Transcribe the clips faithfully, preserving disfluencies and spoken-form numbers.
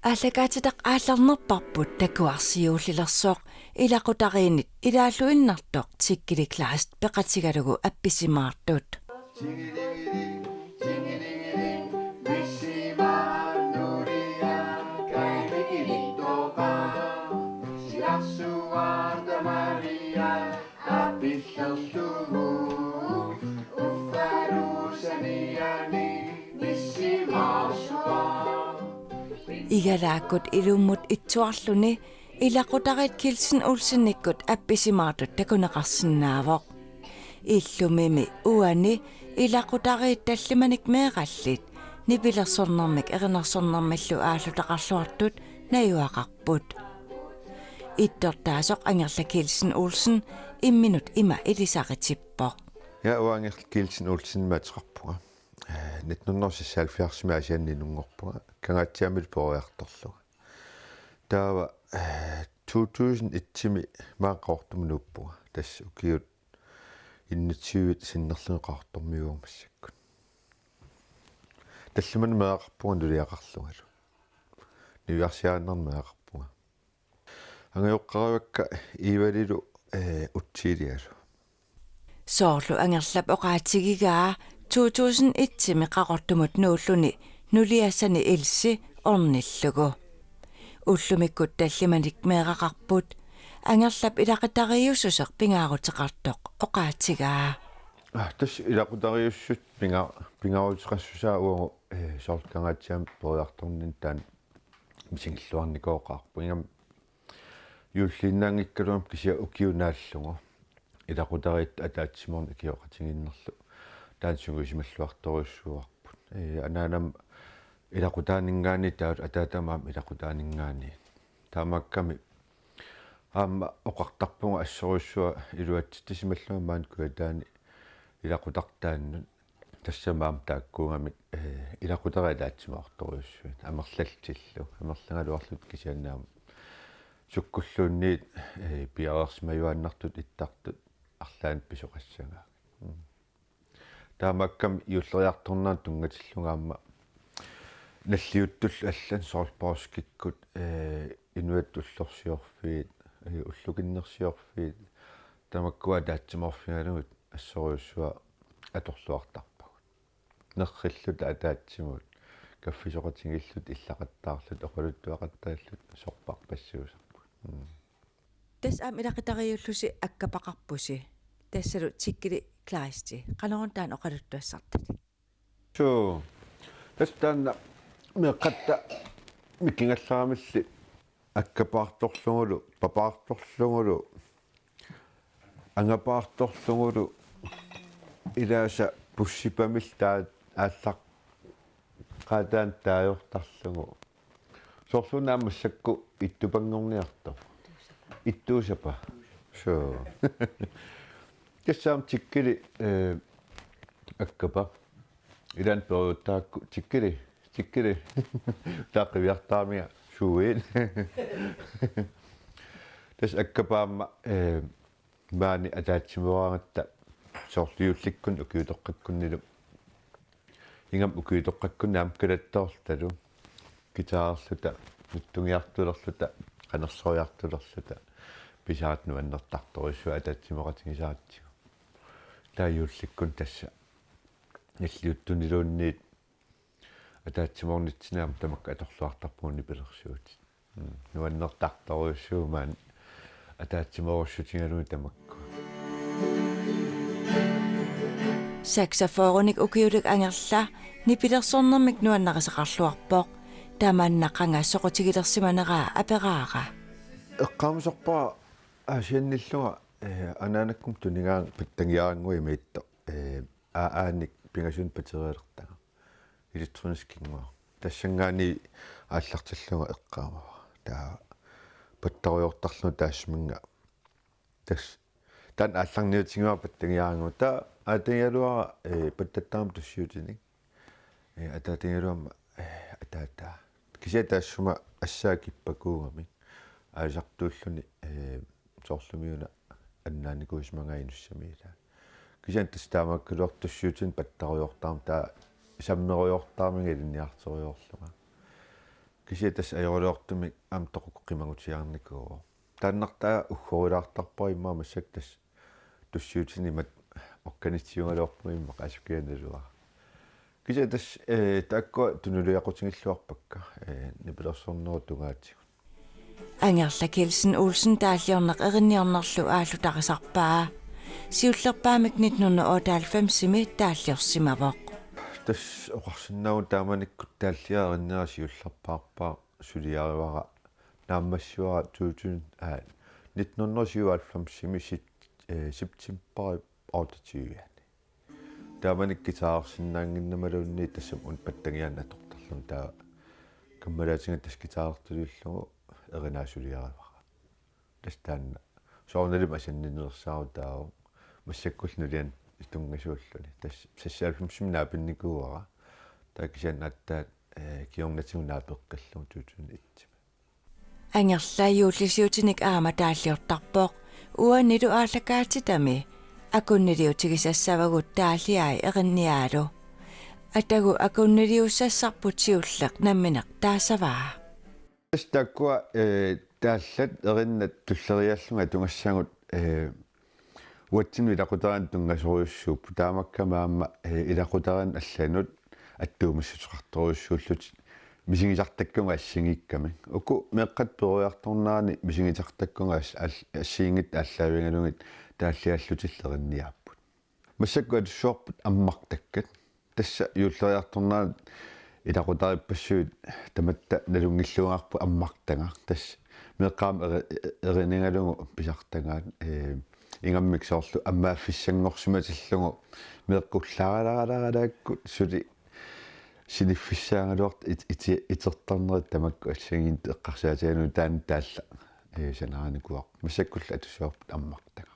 Aallakaatitaq aallarnerparput takuarsiuullilersoq ilaqutariinnit ilaalluinnartoq Tikkili Kleist peqatigalugu appisimaartut. Igalaakkut ilummut itsuarluni ilaqutariit Kielsen Olsenikkut appisimaartut takuneqarsinnaavoq. Illumimi uani ilaqutariit tallimanik meerallit nipilersornermik erinarsornermillu aallutaqarluartut najugaqarput. Ittortaasoq Angerla Kielsen Olsen imminut ima ilisaritippoq. Ja, uanga Angerla Kielsen Olsenimik ateqarpunga. Eh, nitten hundrede og seksoghalvfjerdsimi Aasianni inunngorpunga. Kangaatsiaamilu peroriartorlunga. Taava, eh, to tusind et-imi maanga Qaqortumut nuuppunga. Tassa ukiut enogtyve sinnerlugit Qaqortormiuuvunga massakkut. Tallimanik meeraqarpunga nuliaqarlungalu. Niviarsiaannarnik meeraqarpunga. Angajoqqaarivakka Iivalilu, eh, utsiiligalu. Soorlu Angerlap oqaatigigaa to tusind et-imi Qaqortumut nuulluni nuliassani Elsi ornillugu. Ullumikkut tallimanik meeraqarput Angerlap ilaqutariiussuseq pingaaruteqartoq oqaatigaa. Ah, tassa ilaqutariiussuseq pinga-, pingaaruteqassusaa uagut, eh, soorlu Kangaatsiaami peroriartornini taanna misigilluarnikooqaarput. Ingammik juulliinnaanngikkaluarlunga kisianni ukiup naallugu ilaqutariit ataatsimoorneq ikioqatigiinnerlu taanna sungiusimalluartorujussuuarput. Ee, anaanama ilaqutaaninngaanniit taava ataatama aamma ilaqutaaninngaanniit. Taamaakkami aamma oqartarpunga assorujussuaq iluatsitsisimallunga maani Kujataani ilaqutartaannut. Tassami aamma taakkuugamik, eh, ilaqutariit ataatsimoortorujussuit. Amerlallutillu. Amerlagaluarlutik kisianni aamma sukkulluunniit, eh, piareersimajuaannartut ittartut arlaannik pisoqassagaat. Mm. Taamaakkami juulleriartornerani tunngatillugu aamma nalliuttullu allanut soorlu poorskikkut, eh, inuit ullorsiorfiit, eh, ullukinnersiorfiit, tamakkua ataatsimoorfigalugit assorujussuaq atorluartarpagut. Nerrilluta ataatsimut, kaffisoqatigiilluta illaqattaarluta, oqaluttuaqattaarluta, sorpassuusarput. Mm. Tassa aamma ilaqutariiullusi akkapaqarpusi. Tassalu Tikkili Kleisti. Qanoruna taanna oqaluttuassartasi? Suu. Tassa taanna meeqqatta mikigallaramilli akkapaartorlugulu, papaartorlugulu, angapaartorlugulu, ilaasa pussipamillu taava aallaqqaataani taajortarlugu. Soorluuna aamma massakkut ittupanngorniartoq. Ittuussapa? Suu. Tassa aamma Tikkili, eh, akkapa. Ilaanni peroriuttarakku Tikkili, Tikkili. Taava qiviartaramiga suuit. Tassa akkapa aamma, eh, maani ataatsimooraangatta soorlu juullikkunni ukiutoqqakkunnilu. Ingammik ukiutoqqakkunni aamma kalattoorlutalu. Guitarerluta, nutsungiartulerluta, qanersoriartulerluta. Pisaat nuannertartorujussuit ataatsimooqatigisaratsigu. Taava juullikkunni tassa nalliuttuniluunniit ataatsimoornitsinni aamma tamakku atorluartarpagut nipilersuutit. Mm, nuannertartorujussuuvoq maani ataatsimoorussutigalugit tamakku. Saxofoninik ukiulik Angerla nipilersornermik nuannarisaqarluarpoq. Tamanna qanga soqutigilersimaneraa aperaara. Eqqaamasarpara Aasiannillunga, eh, anaanakkumut tunigaanga pattagiarannguaq imaattoq, eh, A A-nik pingasunik batterialertagaq. Elektroniskinnguaq. Tassanngaanniit aallartillunga eqqaamavara. Taava pattarujoortarlunga taassuminnga. Tassa taanna aallarniutigiuara pattagiarannguaq. Taava aatagigaluara, eh, pattattarama tussiutinik. Eh, ataatagigaluama, eh, ataataa. Kisianni taassuma assaa kippakuugamik. Aalisartuulluni, eh, soorlumi una annaanikuusimagaa Inussamiilaa. Kisianni tassa taamaakkaluartoq tussiutinik pattarujoortarama taava sammerujoortaramiga ilinniartorujoorlunga. Kisianni tassa ajoraluartumik aamma toqukku qimagutiaarnikuuvoq. Taannartaa uggorilaartarpara immaqa massakkut tassa tussiutini imatut organisiugaluarpunga immaqa asukiaq naluara. Kisianni tassa, eh, taakkua tunuliaqutigilluarpakka, eh, nipilersornerup tungaatigut. Angerla Kielsen Olsen taalliorneq erinniornerlu aallutarisarpaa. Siullerpaamik nitten hundrede og otteoghalvfemsimi taalliorsimavoq. Tassa oqarsinnaavugut taamanikkut taalliaq erinera siullerpaarpara suliarivara naammassivara to tusind, aa, nitten hundrede syvoghalvfemsimi sit-, eh, september otteogtyve-ani. Taamani guitarersinnaannginnamaluunniit tassami una pattagianik atortarluni taava kammalaatiga tassa guitarertuliullugu erinaa suliarivara. Tassa taanna soorunalimi asanninnersaarutaa taava massakkullu nuliani tunngasuulluni. Tassa seksoghalvfemsimi naapinnikuuara. Taava kisianni aatsaat, eh, kingornatigut naapeqqillugu to tusind et. Angerla juullisiutinik aamma taalliortarpoq. Uanilu aallakaatitami akunniliutigisassavagut taalliai erinniaalu. Atagu akunniliussassarput siulleq nammineq taassavaa. Tassa taakkua, eh, taallat erinnat tulleriiaallunga atugassagut, eh, uatsinnut ilaqutariinnut tunngasorujussuupput, taamakkami aamma, eh, ilaqutariinnut allanut attuumassuteqartorujussuullutik misigisartakkagut assigiikkamik. Uku meeqqat peroriartornerani misigisartakkagut as-, al-, assigiinngitsut aallaavigalugit taalliaallutillu erinniaapput. Massakkut atussuarput ammartakkat. Tassa juulleriiartornerani ilaqutariippassuit tamatta nalunngilluinnarput ammartagaq. Tassa meeqqat aamma eri-, erinigalugu pisartagaat, eh, ingammik soorlu ammaaffissanngorsimatillugu meeqqat ullaaralaaralaakkut suli siniffissaagaluartut it-, iti-, itertarnerit tamakku assigiinngitsut eqqarsaatigalugit taanna taallat, eh, sanaarinikuuarput. Massakkullu atussuarput ammartagaq.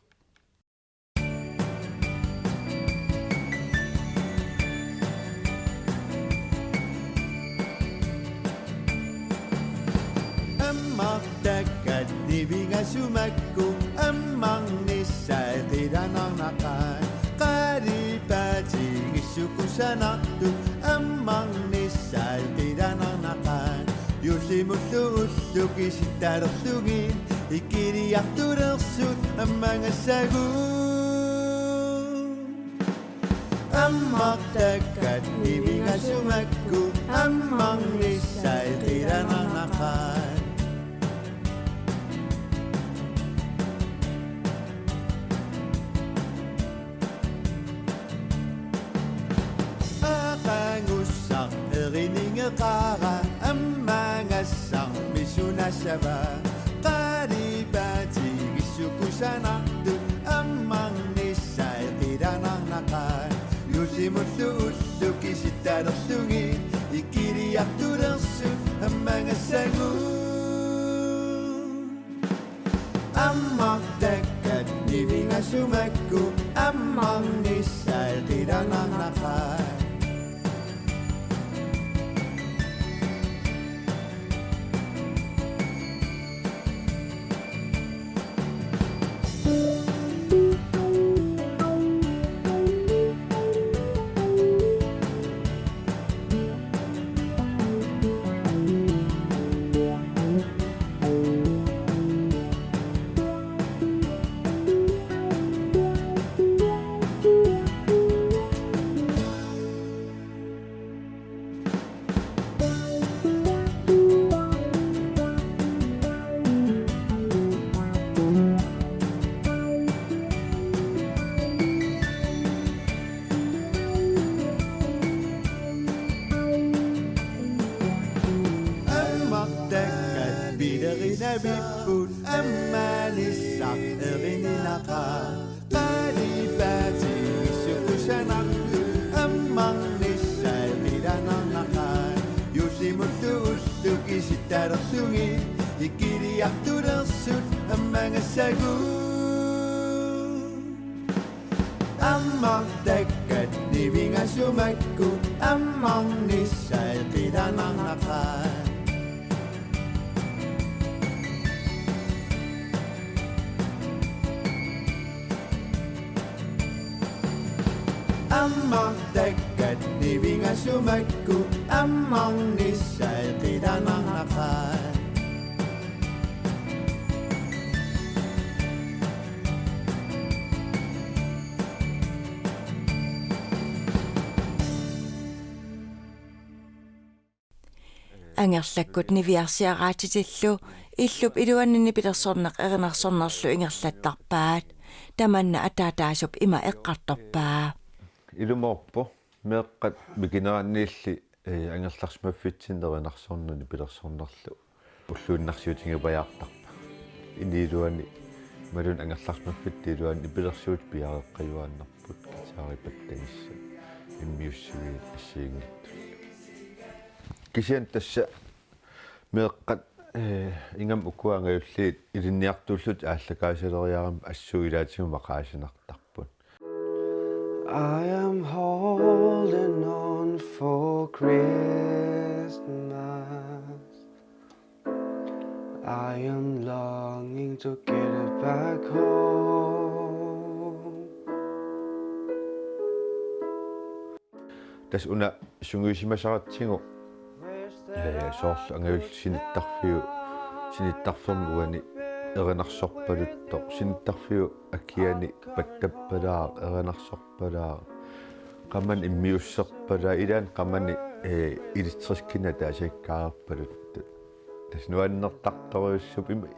Ammartakkat nivingasumakku ammarnissai qilanarnaqaat. Qalipaatigissut kusanartut ammarnissai qilanarnaqaat. Juullimullu ullut kisittalerlugit ikiliartulersut ammagassagut. Ammartakkat nivingasumakku ammarnissai qilanarnaqaat. Aqagussaq erinigeqaara ammagassaq misunassava. Qalipaatigissut kusanartut ammarnissai qilanarnaqaat. Juullimullu ullut kisittalerlugit ikiliartulersut ammagassagut. Ammartakkat nivingasumakku ammarnissai qilanarnaqaat. Ammartakkat pilerinarput ammarnissaq erinarnaqaat. Qalipaatigissut kusanartut ammarnissai qilanarnaqaat. Juullimullu ullut kisittalerlugit ikiliartulersut ammagassagut. Ammartakkat nivingasumakku ammarnissai qilanarnaqaat. Ammartakkat Nivinga sumakku ammarnissai qilanarnaqaat. Angerlakkut niviarsiaraatitillu illup iluani nipilersorneq erinarsornerlu ingerlattarpaat. Tamanna ataataasup ima eqqartorpaa. Ilumoorpoq meeqqat mikineranniilli, eh, angerlarsimaffitsinni erinarsorneq nipilersornerlu ulluinnarsiutigipajaartarput. Ini iluani imaluunniit angerlarsimaffitta iluani nipilersuutit piareeqqajuaannarput guitaripattanissaq immiussiviit assigiinngitsullu. Kisianni tassa meeqqat, eh, ingammik ukua angajulliit ilinniartuullutik aallakaasaleriaramik assut ilaatigut maqaasinartarput. I am holding on for Christmas. I am longing to get it back home. Tassa una sungiusimasaratsigu, eh, soorlu angajulleq sinittarfiup, sinittarfimmi uani erinarsorpaluttoq, sinittarfiup akiani pattappalaaq, erinarsorpalaaq, qamani immiusserpalaaq, ilaanni qamani, eh, elektriskini ataasiakkaarpaluttut. Tassa nuannertartorujussuupput ima-,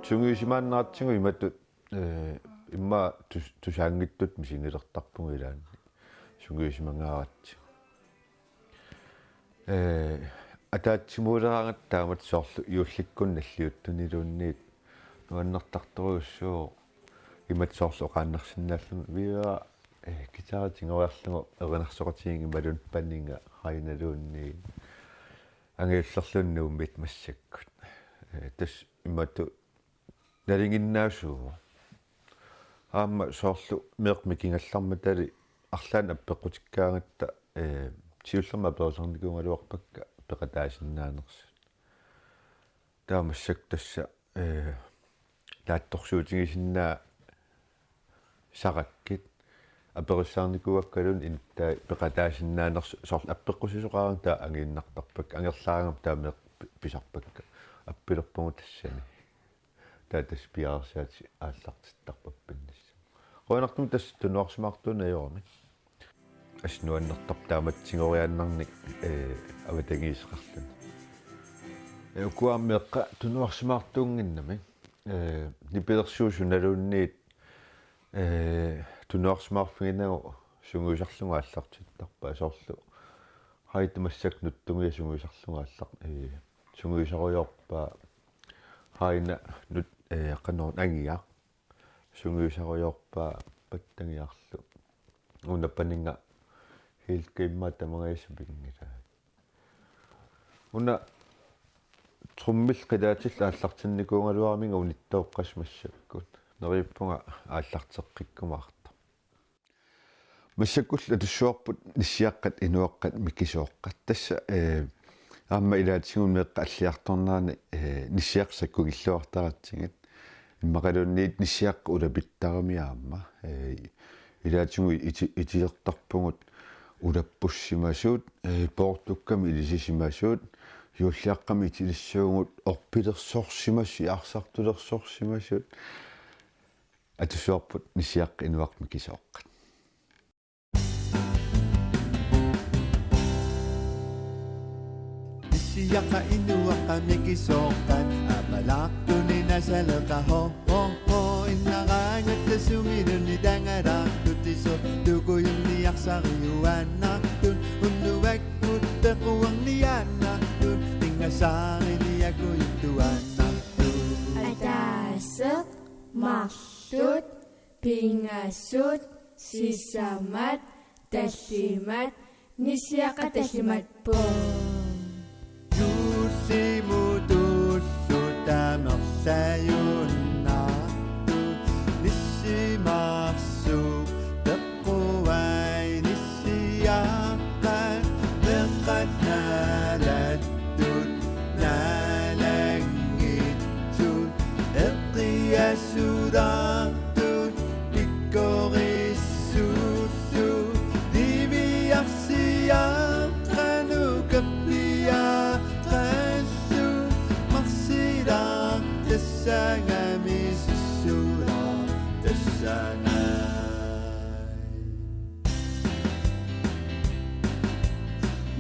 sungiusimaannaratsigu imatut, eh, immaqa tus-, tusaanngitsutut misigilertarpugut ilaanni sungiusimangaaratsigit. Eh, ataatsimuuleraangatta taamatut soorlu juullikkut nalliuttuniluunniit nuannertartorujussuuvoq imatut soorlu oqaannarsinnaallunga viiva, eh, guitari tigoriarlugu erinarsoqatigiinngilaq imaluunniit paninga Heinaluunniit angajullerluunniit Nuummiit massakkut. Eh, tassa imatut nalinginnaasuuvoq. Aamma soorlu meeqqat mikigallarmatali arlaannik appeqqutikkaangatta, eh, siullermik aperisarnikuugaluarpakka peqataasinnaanersut. Taava massakkut tassa, eh, naatsorsuutigisinnaassarakkit aperisarnikuuakkaluunniit inuttai peqataasinnaanersut soorlu appeqqusisoqaraangat taava angiinnartarpakka, angerlaraangamik taava meeqqat pi-, pisarpakka. Appilerpugut tassani. Taava tassa piareersaatit aallartittarpavut pinnissamut. Qujanartumik tassa tunuarsimaartuuneq ajorami. Assut nuannertarpoq taamatut tigoriaannarnik, eh, avatangiiseqarluni. Eh, ukua meeqqat tunuarsimaartuunnginnamik, eh, nipilersuut sunaluunniit, eh, tunuarsimaarfiginagu sungiusarlugu aallartittarpaa soorlu Heidi massakkut Nuttungia sungiusarlugu aallart-, eh, sungiusarujoorpaa Heina Nut-, eh, qanoq Angiaq sungiusarujoorpaa Pattangiarlu. Una paninga Hilke immaqa tamangajassaq pinngilaat. Una trummillu qilaatillu aallartinnikuugaluaraminga unittooqqasoq massakkut. Neriuppunga aallarteqqikkumaartoq. Massakkullu atussuarput nissiaqqat inuaqqat mikisooqqat. Tassa, eh, aamma ilaatigut meeqqat alliartornerani, eh, nissiaqqat sakkugilluartaratsigit. Immaqaluunniit nissiaqqat ulapittaramik aamma, eh, ilaatigut iti-, itilertarpugut ulappussimasut, eh, poortukkamik ilisisimasut, juulliaqqamik itilissuugut orpilersorsimasut, arsartulersorsimasut. Atussuarput nissiaqqat inuaqqat mikisooqqat. Nissiaqqat inuaqqat mikisooqqat, aapalaartunik nasaleqaat, ho, ho, ho, innaraangatta sungiluunniit tangalaartut, iso tukujunniarsariuaannartut, unnuakkut pequerniaannartut, pingasaariniakujuttuaannartut. Ataaseq, marluk, pingasut, sisamat, tallimat, nissiaqqat tallimat, pum. Juullimut tulluta amerlajunnartut, nissimarsuk peqquai nissiaqqat, meeqqat naalattut, naalanngitsut, eqqiasulaartut, pikkorissutut, niviarsi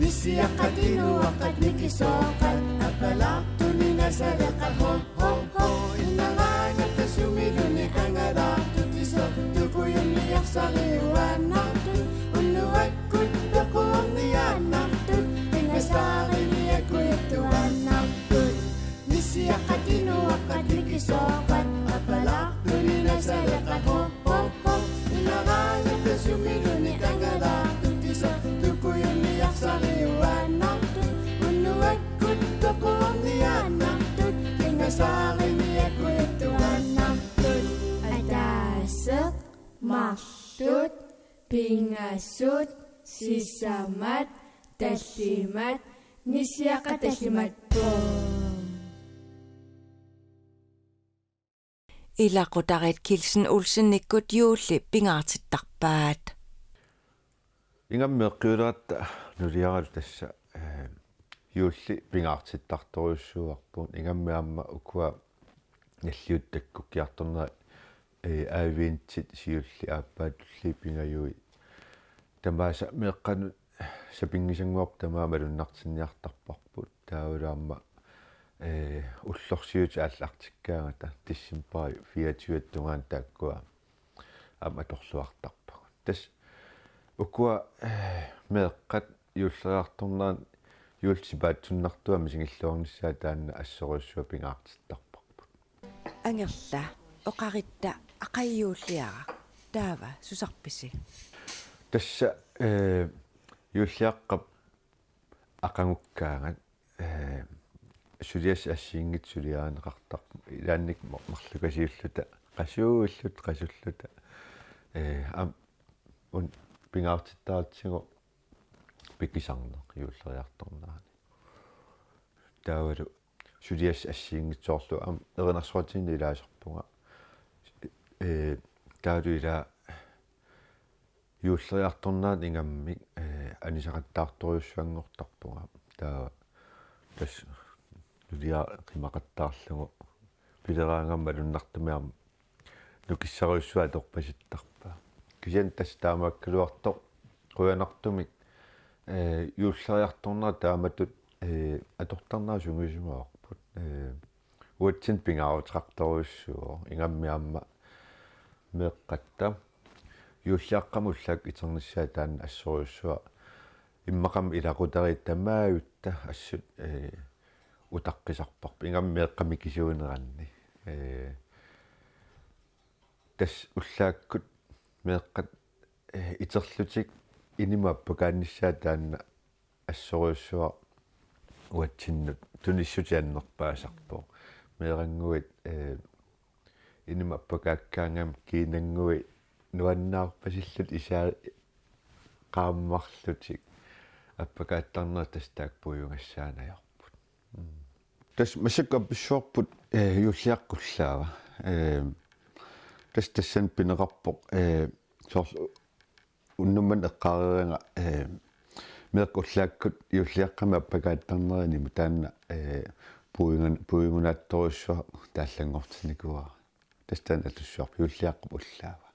Nissiaqqat inuaqqat mikisooqqat appalaartuni nasaleqat ho, ho, ho. Inaraangatta sumiluni angalaartut iso tukujunniarsariuaannartut unnuakkut pequorniaannartut pingasaariniakujuttuaannartut. Nissiaqqat inuaqqat mikisooqqat appalaartuni nasaleqat ho, ho, ho. Inaraangatta sumiluni angalaartut iso tukujunniarsariuaannartut unnuakkut pequorniaannartut pingasaariniakujuttuaannartut. Ataaseq, marluk, pingasut, sisamat, tallimat, nissiaqqat tallimat. Bum. Ilaqutariit Kielsen Olsenikkut juulli pingaartittarpaat. Ingammik meeqqiuleratta nuliaralu tassa, eh, juulli pingaartittartorujussuuarput. Ingammik aamma ukua nalliuttut takkukkiartornerat, eh, adventit siulliit aappaatulliit pingajuit. Tamaasa meeqqanut sapinngisannguarput tamaat malunnartinniartarparput. Taavalu aamma, eh, ullorsiutit aallartikkaangata decembarip fireogtyve tungaanut taakkua aamma atorluartarpagut. Tassa ukua, eh, meeqqat juulleriartorneranni juulli sipaatsunnartua misigilluarnissaat taanna assorujussuaq pingaartittarparput. Angerla, oqaritta aqagu juulliaraq. Taava susarpisi? Tassa, eh, juulliaqqap aqagukkaangat, eh, suliassat assigiinngitsut suliarineqartarput. Ilaannikkut mar-, marlukasiulluta, qasuilluta, qasulluta. Eh, aamma una pingaartittaratsigu pikisarneq juulleriartornerani. Taavalu suliassat assigiinngitsut, soorlu aamma erinarsoqatigiinneq ilaasarpunga. Eh, taavalu ilaa juulleriartornerani ingammik, eh, anisaqattaartorujussuanngortarpunga. Taava tassa nuliara qimaqattaarlugu pileraangama malunnartumik aamma nukissarujussuaq atorpasittarpaa. Kisianni tassa taamaakkaluartoq qujanartumik, eh, juulleriartornera taamatut, eh, atortarnera sungiusimavarput. Eh, uatsinnut pingaaruteqartorujussuuvoq, ingammik aamma meeqqatta juulliaqqamut ullaakkut iternissaat taanna assorujussuaq immaqami ilaqutariit tamaavitta assut, eh, utaqqisarparput, ingammik meeqqat mikisuuneranni. Eh, tassa ullaakkut meeqqat, eh, iterlutik inimut appakaannissaat taanna assorujussuaq uatsinnut tunissutit annerpaasarpoq. Meerannguit, eh, inimut appakaakkaangamik kiinannguit nuannaarpasillutik, isai qaammarlutik appakaattarnerat tassa taakku puiugassaanajorput. Mm. Tassa massakkut apissuarput, eh, juulliaqqap ullaava. Eh, tassa tassani pineqarpoq, eh, soorlu unnuk manna eqqaareeranga, eh, meeqqat ullaakkut juulliaqqamik appakaattarnerat inimut, taanna, eh, puigun-, puigunaattorujussuaq taallanngortinnikuuara. Tassa taanna atussuarput juulliaqqap ullaava.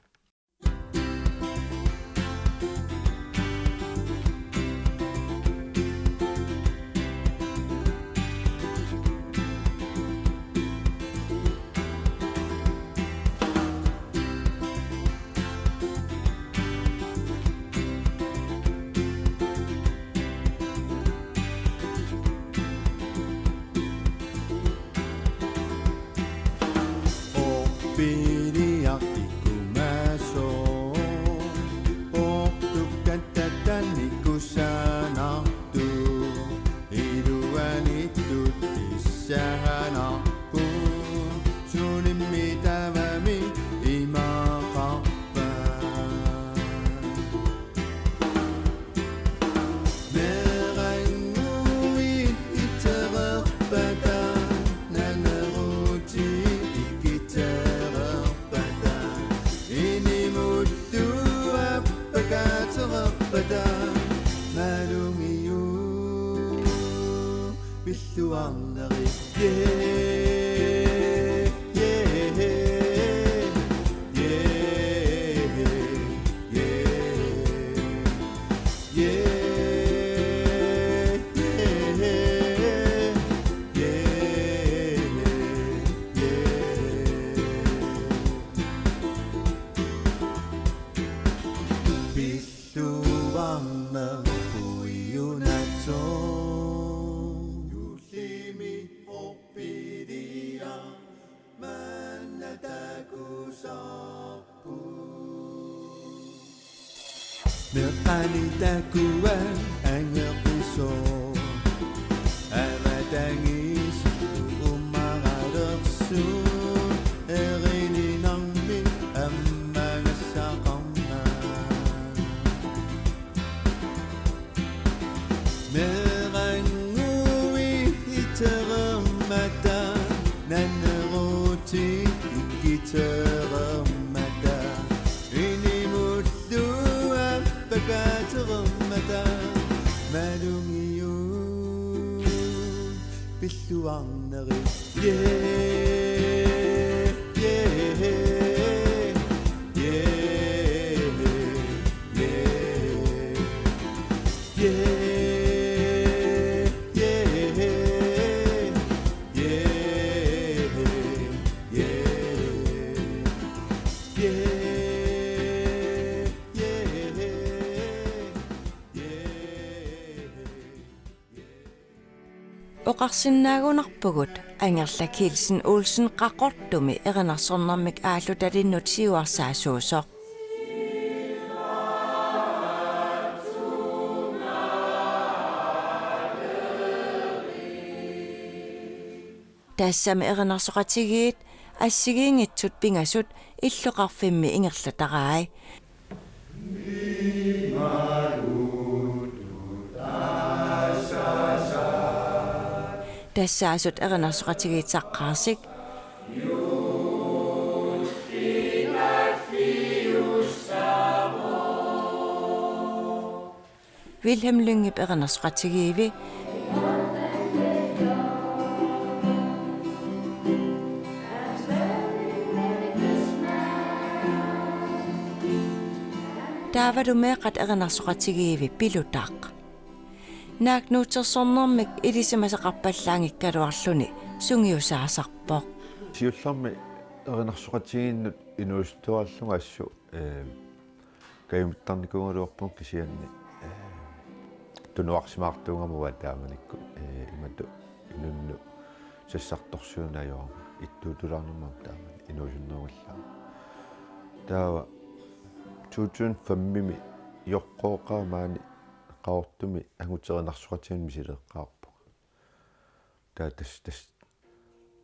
Orpiliaq ikkumasoq, ortukkatta tanikusaanartoq, iluaniittut issaanarpoq, sulimmi taavami imaqarpa. Meerannguit itereerpata, naneruutit ikitereerpata, inimut appakaatereerpata, malugiuk pilluarnerit. Yeah, yeah, yeah, yeah, yeah, yeah. Puiunato. Jullimi orpidia manna takusoqqugut. Meqqani takua angeqiso. Avatangiisillu umaralersu. Erininarmi ammagassaqarna. Meerannguit iterermata, naneruutit ikkiterermata, inimullu appakaaterermata, malugiut pilluarnerit. Yeah, yeah, yeah, yeah, yeah, yeah, yeah, yeah, yeah. Oqarsinnaagunarpugut Angerlaq Kielsen Olsen Qaqortumi erinarsornermik aallutalinnut siuarsaasuusoq. Tassami erinarsoqatigiit assigiinngitsut pingasut illoqarfimmi ingerlatarai. Tassaasut erinarsoqatigiit saqqaarsik. Vilhelm Lyngep erinarsoqatigiivi. Taavalu meeqqat erinarsoqatigiivi Pilutaq. Naak nuutsersornermik ilisimasaqarpallaanngikkaluarluni sungiusaasarpoq. Siullermik erinarsoqatigiinnut inuusuttuarallunga assut, eh, kajumittarnikuugaluarpunga kisianni, eh, tunuarsimaartuugama uanga taamanikkut, eh, imatut inunnut sassartorsuuneq ajorama, ittuutulaarnermut taamani inuusunnerugallaarama. Taava to tusind fem-imi Joqqooqaa maani Qaqortumi angutit erinarsoqatigiinnut misileeqqaarpunga. Taava tassa, tassa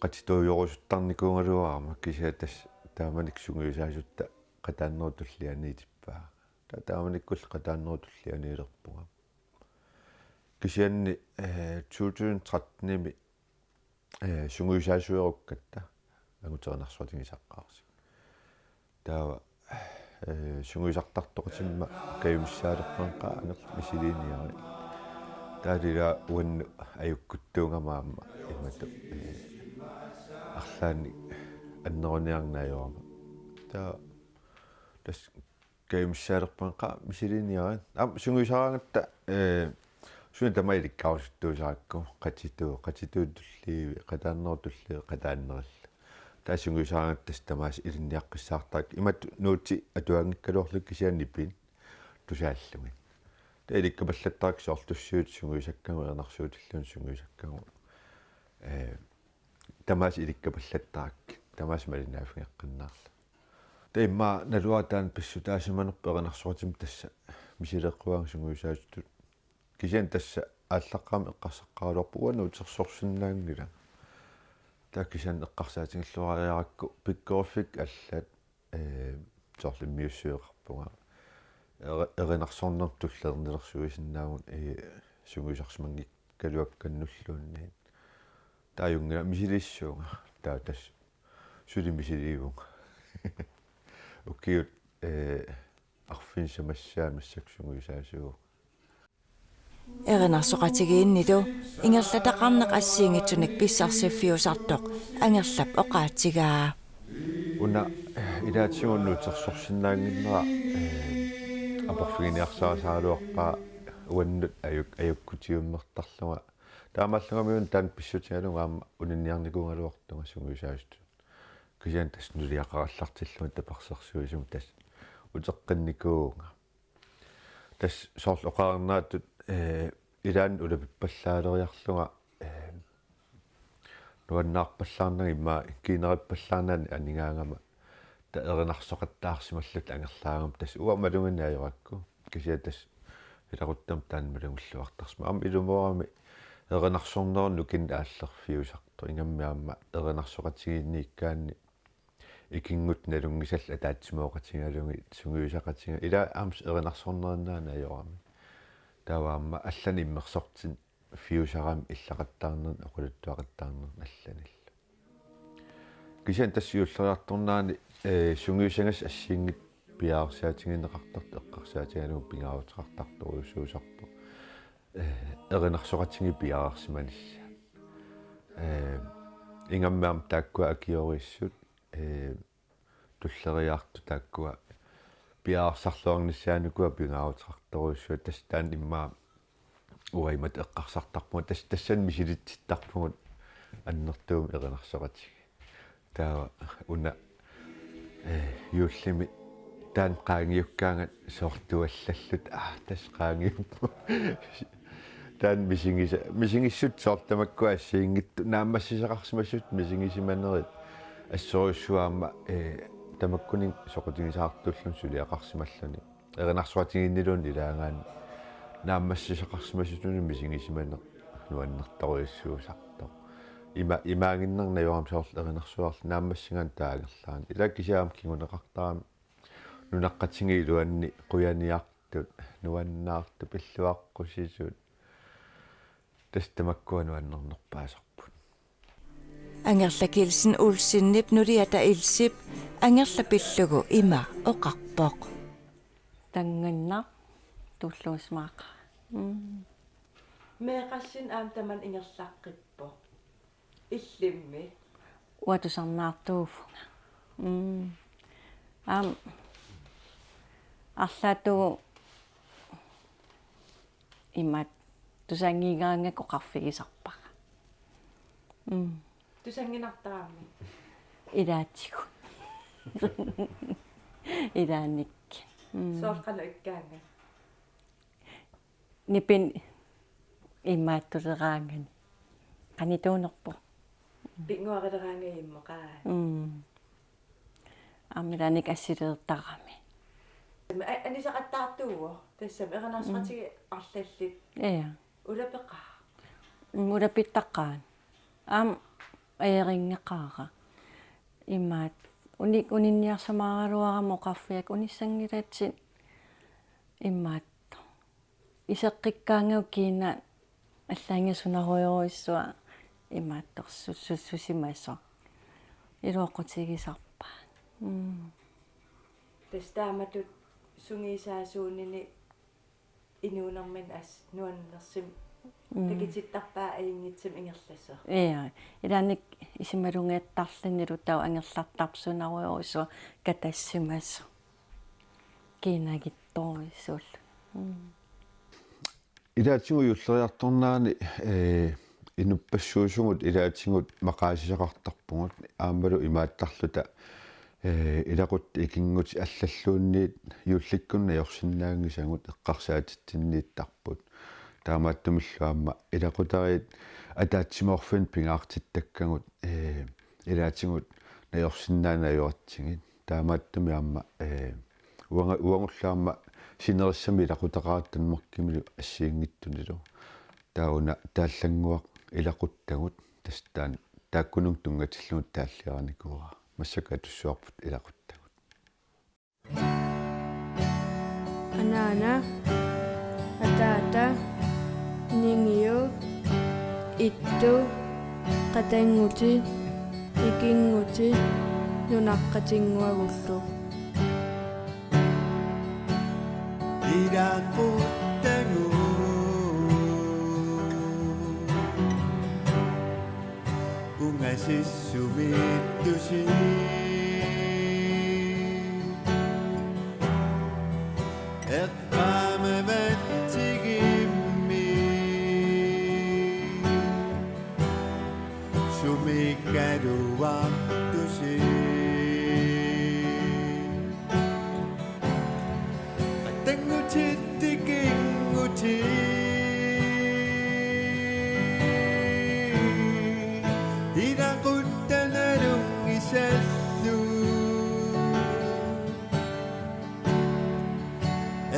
qatituujorusuttarnikuugaluarama kisianni tassa taamanikkut sungiusaasutta qataannerup tullianiitippaa. Taava taamanikkulli qataannerup tullianiilerpunga. Kisianni, eh, to tusind tretten-imi, eh, sungiusaasuerukkatta angutit erinarsoqatigiinneq saqqaarsik. Taava, eh, sungiusartartoqatima kajumissaalerpunga Angerlap misiliiniarit. Taava ila uannut ajukkuttuugama aamma imatut, eh, arlaannik anneruniarneq ajorama. Taava tassa kajumissaalerpunga misiliiniarit. Aamma sungiusaraangatta, eh, suna tamaat ilikkarusuttuusarakku, qatitu-, qatituut tulliit, qataannerup tulliit, qataannerillu. Taava sungiusaraangatta tassa tamaasa ilinniaqqissaartarakku. Imatut nuutit atuanngikkaluarlugit kisianni nipit tusaallugit. Taava ilikkapallattarakku soorlu tussiutit sungiusakkagut, erinarsuutillugit sungiusakkagut. Eh, tamaasa ilikkapallattarakkit, tamaasa malinnaaffigeqqinnaarlugit. Taava immaqa naluara taanna pissutaasimanerpoq erinarsoqatima tassa misileeqquaanga sungiusaasutut. Kisianni tassa aallaqqaammut eqqarsaqqaaraluarpunga uanga nuutsersorsinnaanngilanga. Taava kisianni eqqarsaatigilluariarakku pikkoriffikkut allat, eh, soorlu immiussiveqarpunga. Eri-, erinarsornermut tulleriinnarsuisinnaavugut, eh, sungiusarsimanngikkaluakkannulluunniit. Taava ajunngilanga misilissuunga. Taava tassa suli misiliivunga. Ukiut, eh, arfineq-simassaat massakkut sungiusaasuuvunga. Erinarsoqatigiinnilu ingerlataqarneq assigiinngitsunik pissarsiffiusartoq Angerlap oqaatigaa. Una, eh, ilaatigut nuutsersorsinnaannginnera, eh, aporfiginiarsarisaraluarpara uannut ajuk-, ajukkutigiummertarlunga. Taamaallungami una taanna pissutigalugu aamma uniniarnikuugaluartunga sungiusaasutut. Kisianni tassa nuliaqarallartillunga tapersersuisumik tassa uteqqinnikuuvunga. Tassa soorlu oqarnittut, eh, ilaanni ulapippallaaleriarlunga, eh, nuannaarpallaarnanga immaqa kiinerippallaarnani anigaangama taava erinarsoqattaarsimalluta angerlaagama tassa uanga malugineq ajorakku. Kisianni tassa ilaquttama taanna malugilluartarsimavoq. Aamma ilumoorami erinarsornerup nukinnik aallerfiusartoq. Ingammik aamma erinarsoqatigiinniikkaanni ikinngutit nalunngisallit ataatsimooqatigalugit sungiusaqatiga. Ila aamma erinarsornerinnaani ajorami. Taava aamma allanik immersortinneq fiusarami illaqattaarnerni oqaluttuaqattaarnerni allanillu. Kisianni tassa juulleriartornerani, eh, sungiusagassat assigiinngitsut piareersaatigineqartartut eqqarsaatigalugu pingaaruteqartartorujussuusarpoq. Eh, erinarsoqatigiit piareersimanissaat. Eh, ingammik aamma taakkua akiorissut, eh, tulleriiaartut taakkua piareersarluarnissaanikuuaat pingaaruteqartorujussuuaat, tassa taanna immaqa uanga imatut eqqarsartarpunga, tassa tassani misilitsittarpugut annertuumik erinarsoqatigiit. Taava una, eh, juullimi taanna qaangiukkaangat soortuallalluta, aa, tassa qaangiuppoq. Taanna misigisa-, misigissutsit soorlu tamakkua assigiinngitsut naammassisaqarsimasut misigisimanerit assorujussuaq aamma, eh, tamakkuninnga soqutigisaartuulluni suliaqarsimalluni. Erinarsoqatigiinniluunniit ilaagaanni naammassisaqarsimasulluunniit misigisimaneq nuannertorujussuusartoq. Ima-, imaanngitsoq najugaqarmat soorlu erinarsuarli naammassigaanni taangerlaarami. Ila kisianni aamma kinguneqartarami nunaqqatigiit iluanni qujaniartut, nuannaartut, pilluaqqusisut. Tassa tamakkua nuannernerpaasarput. Angerla Kielsen Olsenip nuliata Elsip angerla pillugu ima oqarpoq: Tannginnaq tulluusimaaqaaq. Mm. Meeqqassinnut aamma tamanna ingerlaqqippoq. Illimmi? Uanga tusarnaartuuvunga. Mm. Aamma arlaatigut imaattoq tusanngigaangakku oqarfigisarpara. Mm. Tusannginartarami? Ilaatigut. Ilaannikkut. Mm. Soorlu qanoq ikkaangat? Nipi imaattuleraangani. Qanituunerpoq. Pinnguarileraangat immaqa. Mm. Aamma ilaannikkut assilertarami. A-, anisaqattaartuuvoq. Tassami erinarsoqatigiit arlallit. Ja. Ulapeqaaq. Mm, ulapittaqaaq. Aamma ajorinngeqaara. Imaattoq unik-, uninniarsimaaraluarama oqarfigaakka unissanngilatit imaattoq. Iseqqikkaangakku kiinaa allaanngitsunarujorujussua imaattorsusussusimasoq. Iluaqutigisarpaat. Mm. Tassa taamatut sungiusaasuunini inuunermini assut nuannersumik. Mm. Takutittarpaa ajunngitsumik ingerlasoq. Ja, ilaannikkut isumalunnguuttarlunilu taava angerlartarpoq sunarujorujussua katassimasoq. Kiinagittorujussuullugu. Mm. Ilaatigut juulleriartornerani, eh, inuppassuusugut ilaatigut maqaasisaqartarpugut aammalu imaattarluta, eh, ilaquttat ikinngutit allalluunniit juullikkunni najorsinnaanngisagut eqqarsaatitsinniittarput. Taamaattumillu aamma ilaqutariit ataatsimoorfinnut pingaartittakkagut, eh, ilaatigut najorsinnaaneq ajoratsigit. Taamaattumik aamma, eh, uanga-, uagullu aamma sinerissami ilaqutaqaara Danmarkimilu assigiinngitsunilu. Taava una taallannguaq ilaquttagut tassa taanna taakkununnga tunngatillugu taalliarinikuuara. Massakkut atussuarput ilaquttagut. Anaana, ataata, ningiu, ittu, qatanngutit, ikinngutit, nunaqqatinnguagullu. Ilaquttagut. Ungasissumiittusi. Eqqaamavatsigimmi. Sumikkaluartusi. Qatanngutit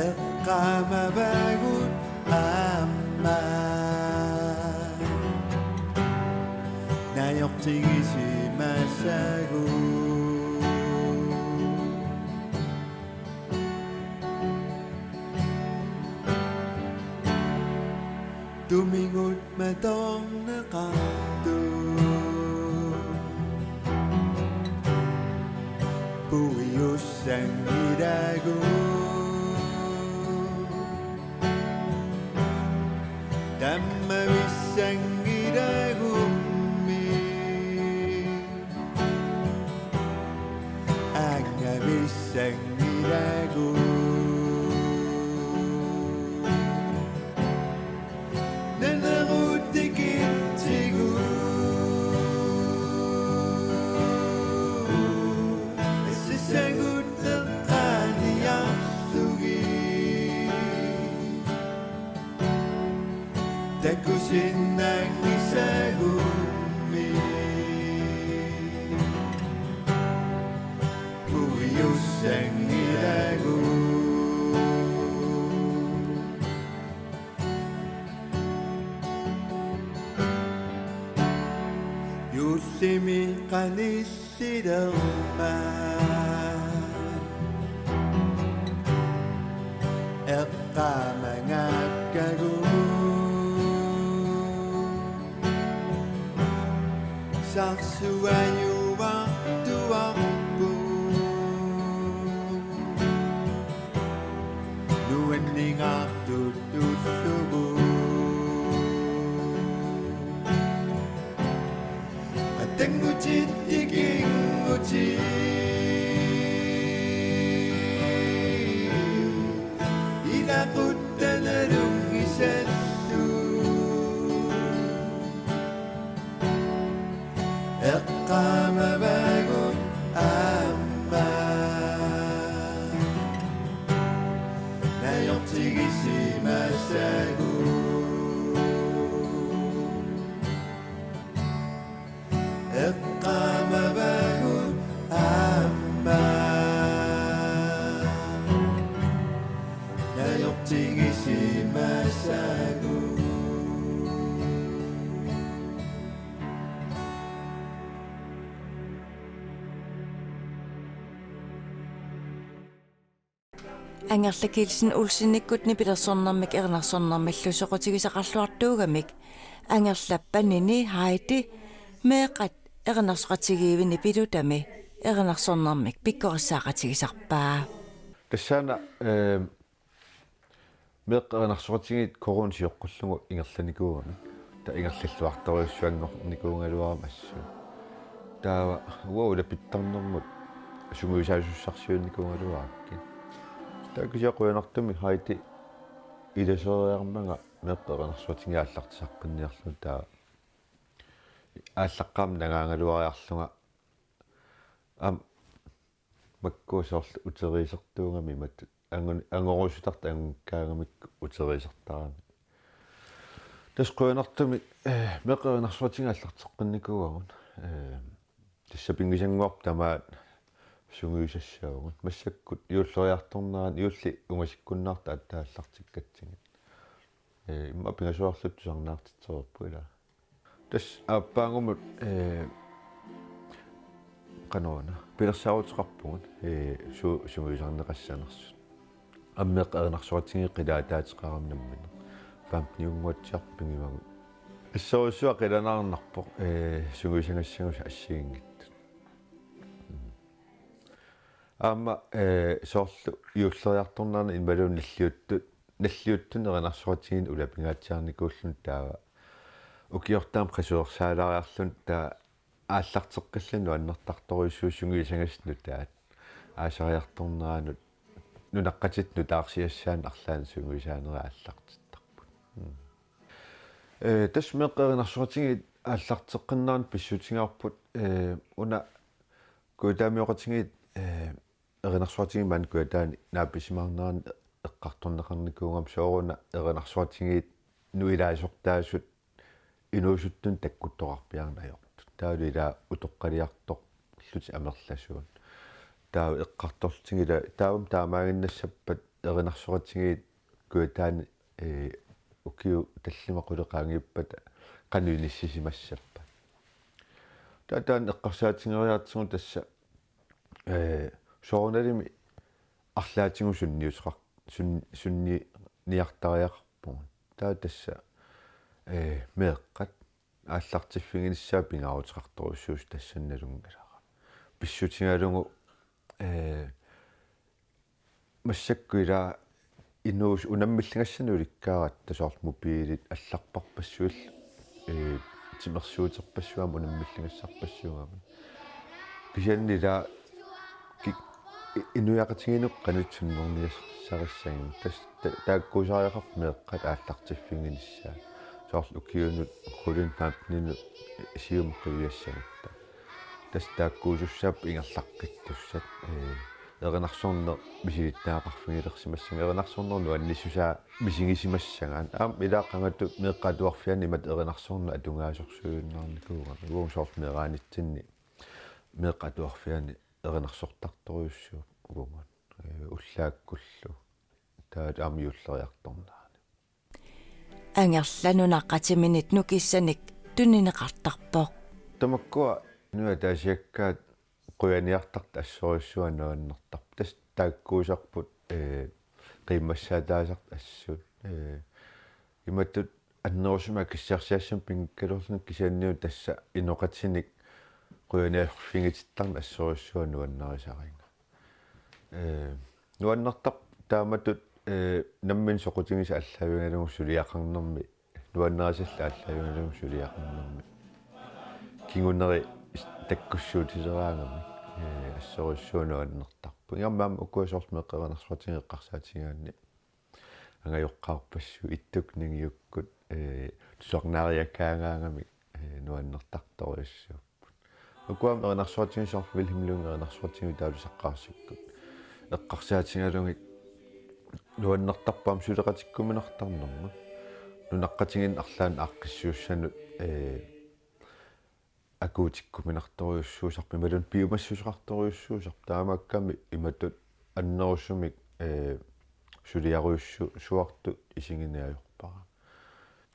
Eqqaamavaagut aamma najortigisimasaagut. Tumigut matorneqartut puiussanngilagut. Tammavissanngilagummi angavissanngilagummi. Nanerutikittigu. Assassagut eqqaaniarsugit. Takusinnanngisagummi. Puiussanngilagut. Juullimi qanissilermat eqqaamangakkagut. Sarsuajuartuarput nuanningaartut tullugu. Atanngutit tikinngutit ilaquttat nalunngisallu. Eqqaamavaagut aamma najortigisimasaagut. Eqqaamavaagut aamma najortigisimasaagut. Angerla Kielsen Olsenikkut nipilersornermik erinarsornermillu soqutigisaqarluartuugamik Angerlap panini Heidi meeqqat erinarsoqatigiivinik pilutami erinarsornermik pikkorissaaqatigisarpaa. Tassaana, eh, meeqqat erinarsoqatigiit coronap sioqqullugu ingerlanikuugamik. Taava ingerlalluartorujussuanngornikuugaluarami assut. Taava uanga ulapittarnermut sungiusaasussarsiunnikuugaluarakkit. Taava kisianni qujanartumik Heidi ilaseriarmanga meeqqat erinarsoqatigiit aallartisartinniarlugit taava aallaqqaammut nangaagaluariarlunga aamma makku soorlu uteriisertuugami imatut angun-, angorusutaq angukkaagamikku uteriisertarami. Tassa qujanartumik, eh, meeqqat erinarsoqatigiit aallarteqqinnikuuagut. Eh, tassa pinngusannguarput tamaat sungiusassaagut. Massakkut juulleriartornerani juulli ungasikkunnaartoq aatsaat aallartikkatsigit. Eh, immaqa pingasuarluta tusarnaartitsereerput ilaa. Tassa aappaagumut, eh, qanoruna, pilersaaruteqarpugut, eh, su-, sungiusarneqassanersut. Aamma meeqqat erinarsoqatigiit qilaataateqarami nammineq. Femteniunnguatsiarput pigivagut. Assorujussuaq qilanaarnarpoq, eh, sungiusagassagut assigiinngitsut. Mm. Aamma, eh, soorlu juulleriartornerani imaluunniit nalliuttut, nalliuttunik erinarsoqatigiinnik ulapingaatsiarnikuulluni taava ukiortaami qasuersaalaariarluni taava aallarteqqilluni nuannertartorujussuuvoq sungiusagassat nutaat. Aasariartorneranut nunaqqatitta nutaarsiassaanut arlaannik sungiusaanerit aallartittarput. Mm. Eh, tassa meeqqat erinarsoqatigiit aallarteqqinneranni pissutigaarput, eh, una Kujataamioqatigiit, eh, erinarsoqatigiit maani Kujataani naapisimaarneranni eqqartorneqarnikuugami sooruna erinarsoqatigiinnut ilaasortaasut inuusuttunut takkuttoqarpiarneq ajortut. Taavalu ilaa utoqqaliartorlutik amerlasuut. Taava eqqartorlutigit ilaa, taavami taamaaginnassappat erinarsoqatigiit Kujataani, ee, ukiut tallimat qulit qaangiuppata qanoq inissisimassappat. Taava taanna eqqarsaatigeriartigu tassa, ee, soorunalimi arlaatigut sunniuteqar-, sun-, sunniartariaqarpugut. Taava tassa, ee, meeqqat aallartiffiginissaat pingaaruteqartorujussuusoq tassani nalunngilara. Pissutigalugu, ee, massakkut ila inuusuttut unammilligassanik ulikkaaratta, soorlu mobilit allarparpassuillu, ee, timersuuterpassuit aamma unammilligassarpassuugamik. Kisianni ila ki-, i-, inuiaqatigiinni qanoq sunnerniassarissagimmata. Tassa ta-, taakkuusariaqarput meeqqat aallartiffiginissaat. Soorlu ukiunut, qulinut femteninut siumut qiviassagatta. Tassa taakkuusussaapput ingerlaqqittussat. Ee, erinarsorneq misilittagaqarfigilersimassagaat, erinarsorneq nuannissusaa misigisimassagaat. Aamma ilaa qangatut meeqqat atuarfianni imatut erinarsorneq atugaasorsuujunnaarnikuugami. Uagut soorlu meeraanitsinni meeqqat atuarfianni erinarsortartorujussuupput uagut, ee, ullaakkullu. Taava aamma juulleriartornerani. Angerla nunaqqatiminit nukissanik tunineqartarpoq. Tamakkua inuit ataasiakkaat qujaniartartut assorujussuaq nuannertarput. Tassa taakkuusarput, ee, qiimmassaataasartut assut. Ee, imatut annerusumik akissarsiassamik pinngikkaluarluni kisianniuna tassa inoqatinik qujaniarfigitittarneq assorujussuaq nuannarisariga. Ee, nuannertarpoq taamatut, ee, nammineq soqutigisoq aallaavigalugu suliaqarnermi, nuannarisallu aallaavigalugu suliaqarnermi kinguneri takkussuutileraangamik, ee, assorujussuaq nuannertarpoq. Ingammik aamma ukua soorlu meeqqat erinarsortatigiit eqqarsaatigigaanni angajoqqaarpassuit ittukkut ningiukkut, ee, tusarnaariakaangaangamik, ee, nuannertartorujussuupput. Ukua aamma erinarsortatigiit soorlu Vilhelm Lynge erinarsortatigiit taavalu saqqarsikkut eqqarsaatigalugit nuannertarpoq aamma suleqatikkuminartarnermut. Nunaqqatigiinni arlaannik aaqqissuussanut, ee, akuutikkuminartorujussuusarpoq imaluunniit piumassuseqartorujussuusarpoq, taamaakkami imatut annerusumik, ee, suliarujussuartut isigineq ajorpara.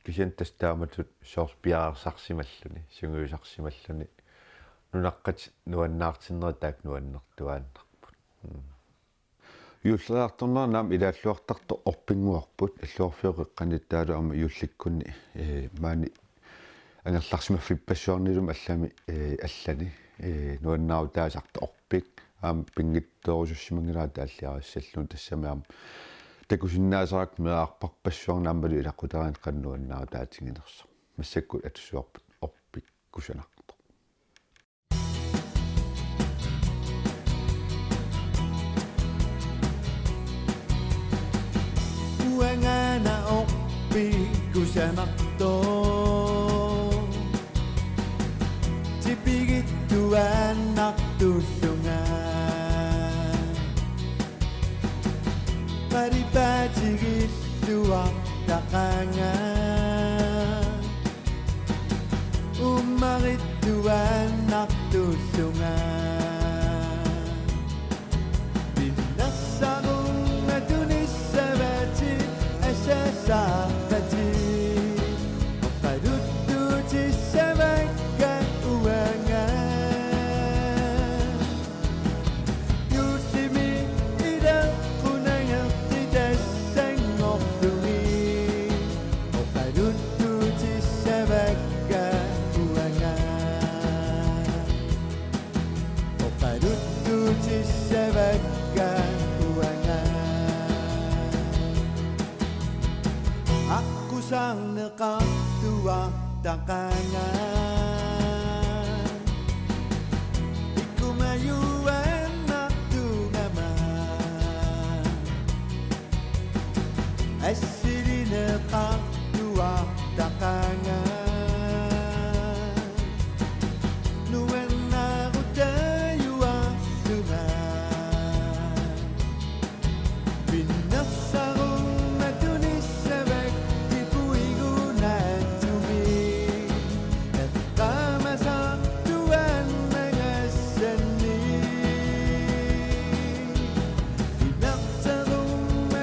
Kisianni tassa taamatut soorlu piareersarsimalluni, sungiusarsimalluni, nunaqqatit nuannaartinnerit taakku nuannertuaannarput. Mm. Juulleriartornerani aamma ilaalluartartoq orpinnguarput, illuarfiup qeqqaniittaalu aamma juullikkunni, ee, maani angerlarsimaffippassuarnilumi allami, ee, allani, ee, nuannaarutaasartoq orpik aamma pinngitsoorusussimanngilara taalliarissallugu, tassami aamma takusinnaasarakku meerarpassuarnik aammalu ilaqutariinnik qanoq nuannaarutaatiginersoq. Massakkut atussuarput orpik kusanartoq. Uangaana orpik kusanartoq tipigittuaannartullunga, qalipaatigilluartaqaanga. Uummarittuaannartullunga. Pinnersarumma tunissavatit asasaarpatit. Oqaluttuutissavakka uanga. Juullimi ilaqqunagertitassanngorlugit oqaluttuutissavakka uanga. Oqaluttuutissavakka uanga. Aqqusaarneqartuartaqaanga. Ikkumajuaannartugama. Assilineqartuartaqaanga. Nuannaarutaajuarlunga. Pinnersarumma tunissavakka ipuigunaatumi. Eqqaamasartuaannangassanni. Pinnersarumma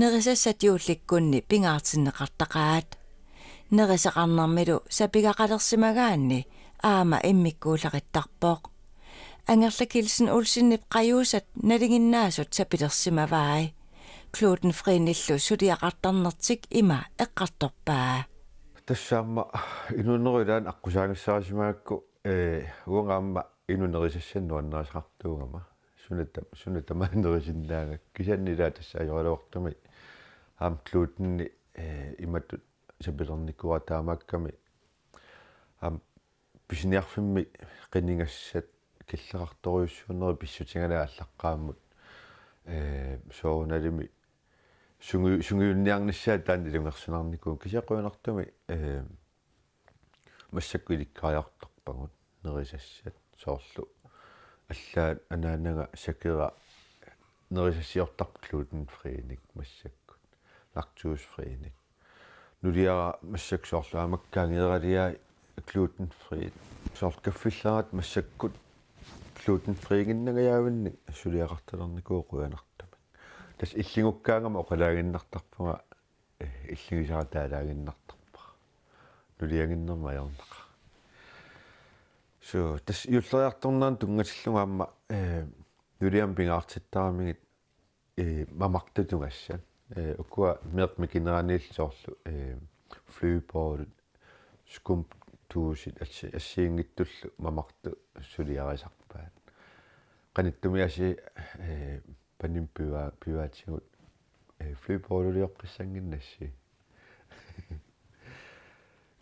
Nerisassat juullikkunni pingaartinneqartaqaat. Nerisaqarnermilu sapigaqalersimagaanni aamma immikkuullarittarpoq. Angerla Kielsen Olsenip qajuusat nalinginnaasut sapilersimavai. Glutenfriinillu suliaqartarnertik ima eqqartorpaa. Tassa aamma inuunerup ilaani aqqusaagassarisimagakku, ee, uanga aamma inuk nerisassanik nuannarisaqartuugama. Suna tam-, suna tamaat nerisinnaagakku. Kisianni ilaat tassa ajoraluartumik aamma gluteni, ee, imatut sapilernikuuara taamaakkami. Aamma pisiniarfimmi qinigassat killeqartorujussuunerit pissutigalugit aallaqqaammut, ee, soorunalimi sungi-, sungiunniarnissaat taanna ilungersunarnikuuvoq, kisianni qujanartumik, ee, massakkut ilikkariartorpagut nerisassat, soorlu allaat anaanaga sakera nerisassiortarpoq glutenfriinik massakkut, laktosefriinik. Nuliara massakkut soorlu aamakkaangeeraliai glutenfriit. Soorlu kaffilleraat massakkut glutenfriiginnangajaavinni suliaqartalernikuuvoq qujanartumik. Tassa illingukkaangama oqalaaginnartarpunga, ee, illigisara taalaaginnartarpara. Nuliaginnerma ajornaqaaq. So, tassa juulleriartornerani tunngatillugu aamma, ee, nuliama pingaartittaramigit, ee, mamartutugassat. Ee, ukua meeqqat mikineraniillu soorlu, ee, flødebolle, skumduusit assi-, assigiinngitsullu mamartut suliarisarpaat. Qanittumi asi, ee, panimut piva-, pivaatigut, ee, flødebolleulioqqissannginnassi.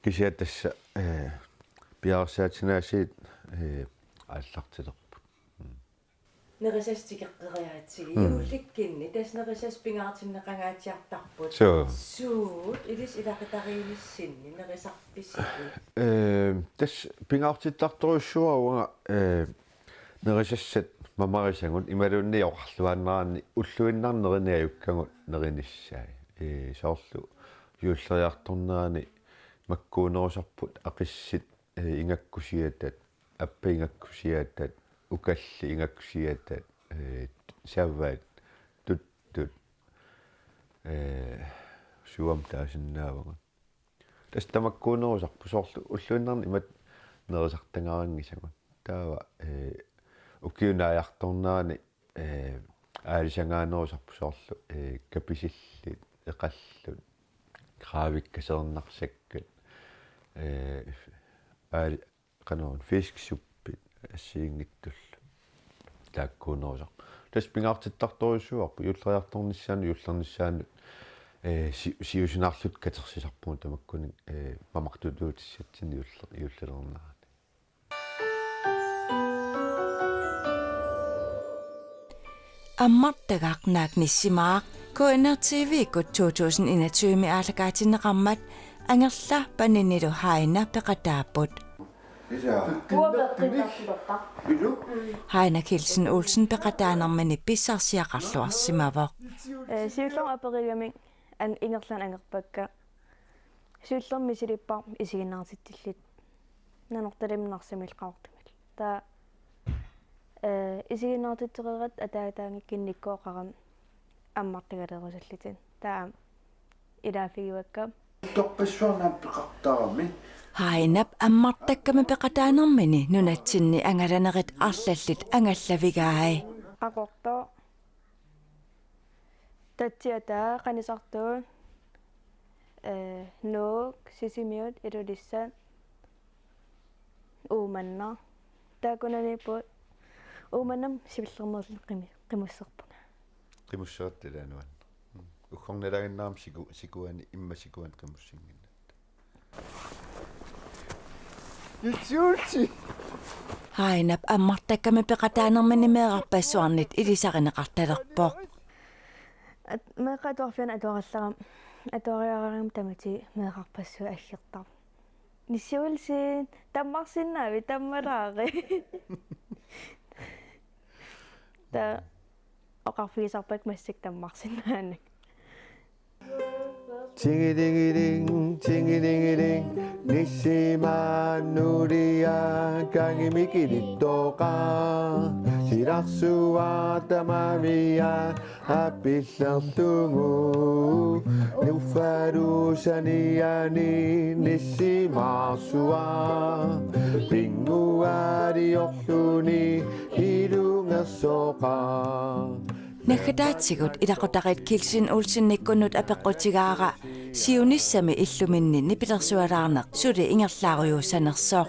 Kisianni tassa, ee, piareersaatinnaasiit, ee, aallartilerput. Mm. Nerisassat tikeqqeriaatsigit. Mm. Juullikkunni tassa nerisassat pingaartinneqangaatsiartarput. Suu. Suut ilissi ilaqutariinnissinni nerisarpisigit? Ee, tassa pingaartittartorujussuuara uanga, ee, nerisassat mamarisagut imaluunniit oqarluaannaraanni ulluinnarni nerineq ajukkagut nerinissaat. Ee, soorlu juulleriartornerani makkuunerusarput aqissit, ee, ingakkusiatat, appat ingakkusiatat, ukallit ingakkusiatat, ee, savat, tuttut, ee, suam taasinnaavagut. Tassa tamakkuunerusarput soorlu ulluinnarni imatut nerisartagarinngisagut. Taava, ee, ukiup naajartornerani, ee, aalisagaanerusarput soorlu, ee, kapisillit, eqallut, krabit kasernarsakkat, ee, aali-, qanoq fisksuppit assigiinngitsullu. Taakkuunerusarput. Tassa pingaartittartorujussuuarput juulleriartornissaanut, juullernissaanut, ee, si-, siusinaarluta katersisarpugut tamakkuninnga, ee, mamartutuutissatsinnik juuller-, juullernerani. Ammartagaq naak nissimaaq, K N R T V-kkut to tusind enogtyve-mi aallakaatinneqarmat Angerla Paninilu Haina peqataapput. Uanga peqqinnarsilerpara. Haina Kielsen Olsen peqataanermini pissarsiaqarluarsimavoq. Ee, siullermik aperigamik an-, ingerlaannaq angerpakka. Siullermik misilippara isiginnaartitsilluta. Nanortalimmi Narsamilu Qaqortumillu. Taava, ee, isiginnaartitseqaratta ataataga kinnikkuuqarami ammartagalerusullutik. Taava ilaaffigivakka. Torpassuarnut peqartarami. Hainap ammartakkami peqataanermini nunatsinni angalanerit arlallit angallavigai. Qaqortoq. Tatsiataa, Qanisartuut, ee, Nuuk, Sisimiut, Ilulissat, Uummannaq. Taakkunaniipput Uummannami sivillermeerluni qimi-, qimusserpunga. Qimussertut ilaa nuann. Mm. Uggornalaaginnarami siku-, sikuani, immaqa sikuani qimussinnginnatta. Jitsuulsi. Hainap ammartakkami peqataanermini meerarpassuarnit ilisarineqartalerpoq. At-, meeqqat atuarfianni atuarallarama, atuariarama tamatigut meerarpassuit aggertarput. Nissiulsiit, tammarsinnaavit, tammalaarpit. Taava oqarfigisarpakka massakkut tammarsinnaaneq. Tingilingiling, tingilingiling, nisima nulia kangimik ilittoqaa. Silarsuaq tamavia apillerlugu, nuffalusaniani nissimaarsuaq, pinnguaaliorluni ilungersoqaa. Naggataatigut Ilaqutariit Kielsen Olsenikkunnut apeqqutigaara siunissami illuminni nipilersualaarneq suli ingerlaarujuussanersoq.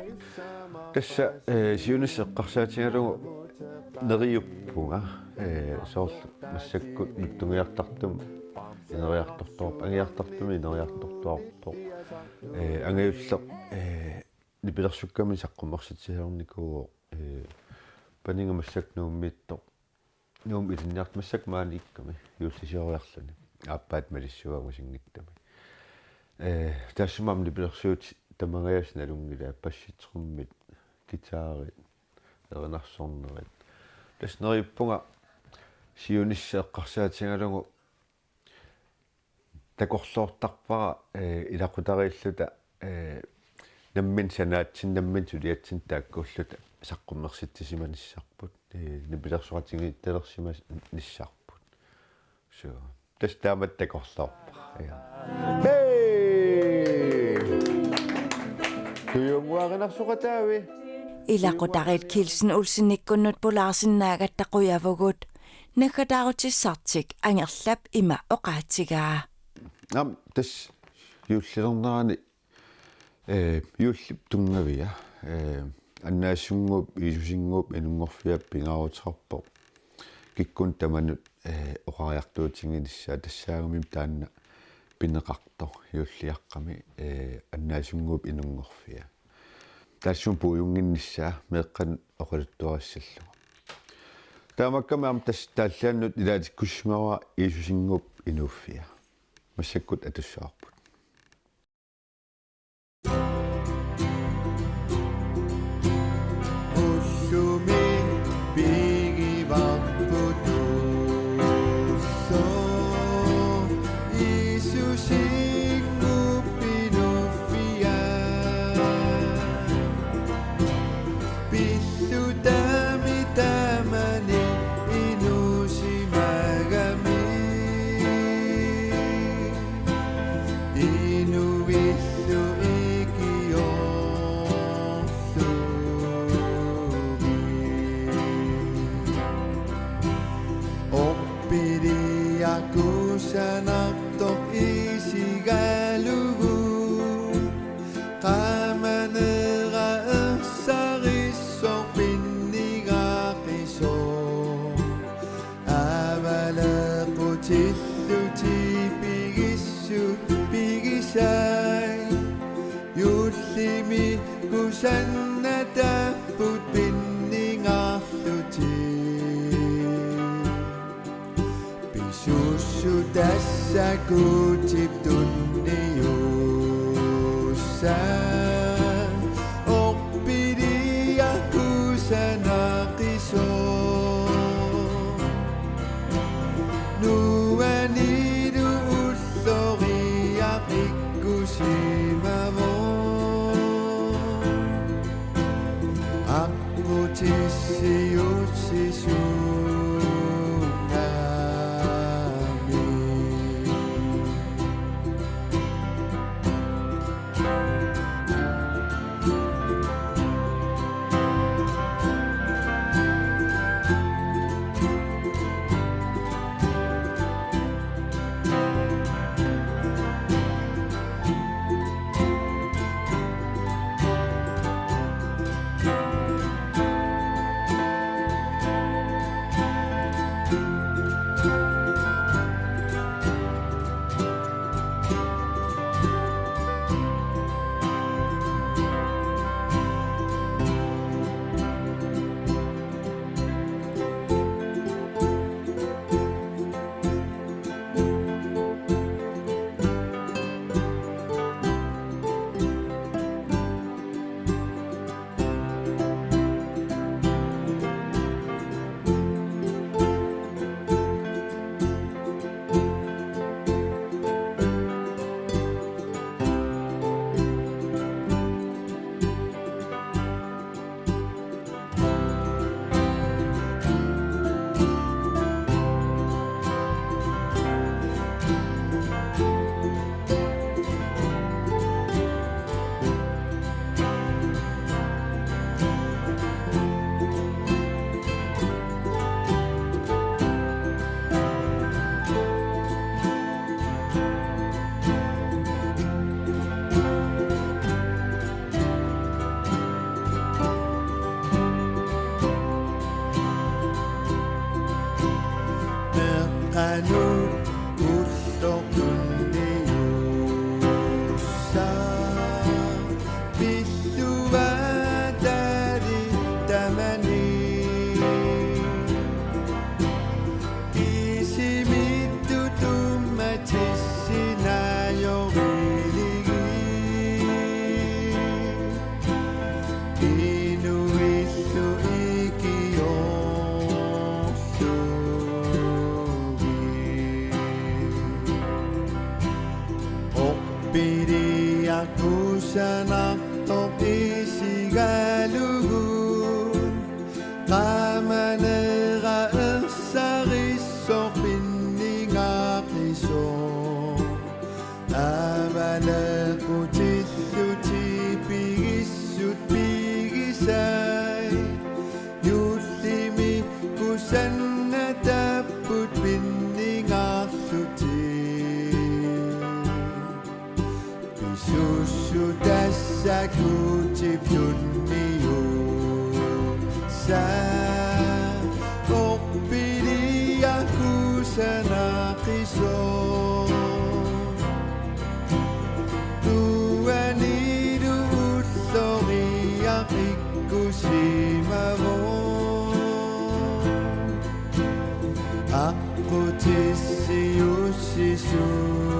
Tassa, eh, siunissaq eqqarsaatigalugu neriuppunga, eh, soorlu massakkut nutsungiartartumi ineriartortuarpoq, angiartartumi ineriartortuarpoq. Eh, angajulleq, eh, nipilersukkamik saqqummersitsisarnikuuvoq, eh, paniga massakkut Nuummiittoq. Nuummi ilinniartut massakkut maaniikkami juullisioriarluni. Aappaat malissuaq angusinngitsumi. Eh, taassuma aamma nipilersuutit tamangajaasa nalunngilaat, bassit, trummit, guitarit, erinarsornerit. Tassa neriuppunga siunissaq eqqarsaatigalugu takorloortarpara, eh, ilaqutariilluta, eh, nammineq sanaatsinnik, nammineq suliatsinnik taakkuulluta saqqummersitsisimanissarput, eh, nipilersoqatigiittalersimanissarput. So, tassa taamatut takorloorpara. Ja. Hey! Tujunguarinarsoqataavi. Ilaqutariit Kielsen Olsenikkunnut pulaarsinnaagatta qujavugut. Naggataarutissartik Angerlap ima oqaatigaa. Aamma tassa juullilernerani, eh, juullip tunngavia, eh, Annaasunnguup Jiisusinnguup inunngorfia pingaaruteqarpoq. Kikkunnut tamanut, eh, oqariartuutiginissaa, tassaagami taanna pineqartoq juulliaqqami, eh, Annaasunnguup inunngorfia. Taassuma puiunnginnissaa meeqqanut oqaluttuarissallugu. Taamaakkami aamma tassa taallaannut ilaatikkussimavara Jiisusinnguup inuuffia. Massakkut atussavarput. Ullumi pigivarput ullumi Jiisusinnguup inuuffia. Pillutami tamani inuusimagami. Inuillu ikiorlugit. Orpiliaq kusanartoq isigalugu. Qamanera ersarissoq pinnigaaqisoq. Avaleqqutillutik pigissut pigisai. Juullimi kusannatapput pinningaarlutik. Pisussut tassa Guutip tunniussaq. Orpiliaq kusanaqisoq. Nuannilu ulloriaq ikkusimavoq. Aqqutissiuussisuugami. Qamanera ersarissoq pinningaaqisoq. Aamma naleqqutillutit pigissut pigisai. Juullimi kusannattapput pinningaarlutik. Pisussut tassa Guutip tunniussaq, orpiliaq kusanaaqisoq. Tuanilu ulloriaq ikkusimavoq. Aqqutissiuussisuuvoq.